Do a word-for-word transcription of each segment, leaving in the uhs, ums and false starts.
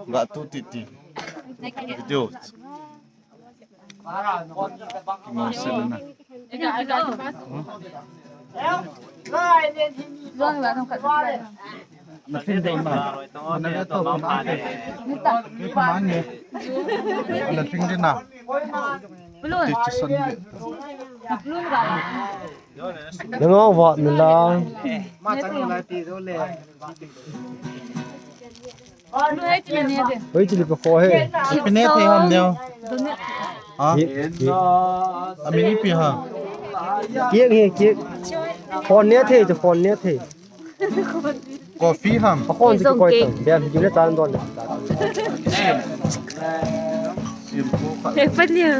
Ga tu titi. Video. Kingau sel na. Na pin do na. Na ga to na. Ni pa man ni. Na pin di na. Ti chi son be. Nang au va mi la. Hoi chili ka kho he. Pine thei ham neo. Ha? Ki, ki. Amini pi ha. Kiek he, kiek. Phone ne thei, phone ne thei. Coffee ham. Pa khon ti koi tang. Bia video le tan don. Sim. Sim ko kha. He pa liu.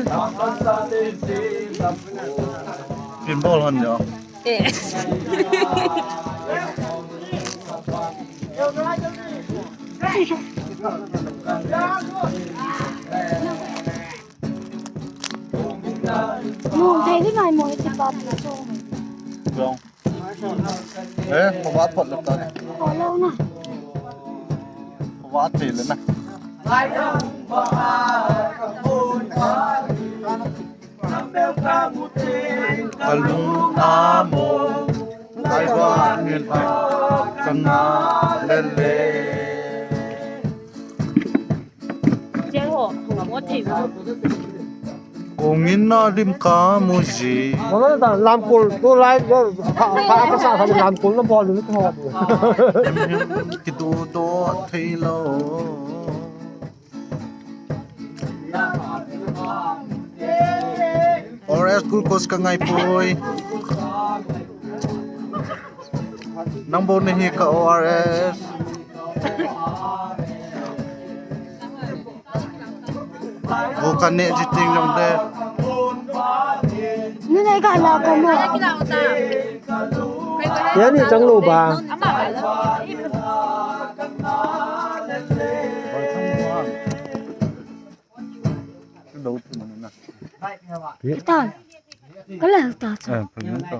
Sim bol han jo. Yes. Mo, thei di mai mo, ti pa pi so. Jong. Eh, ko va pot le ta. Ko lo na. Ko va te le na. Kalung amo, ai va ngin ai, kanga lele. Kongin na lim ka muji. Wala ta lamkul tu lai, ha, ha, ka sa, ha, lamkul na bol ni ko. Em, em, kitu to thei lo. O R S glucose ka ngai poi. Nang bou nahi ka O R S. Bou ka neh ji ting jong de. Ni nei ka la ka mo. Ya ni chang lo ba. Tan. Ka la ta. Eh, pagin to.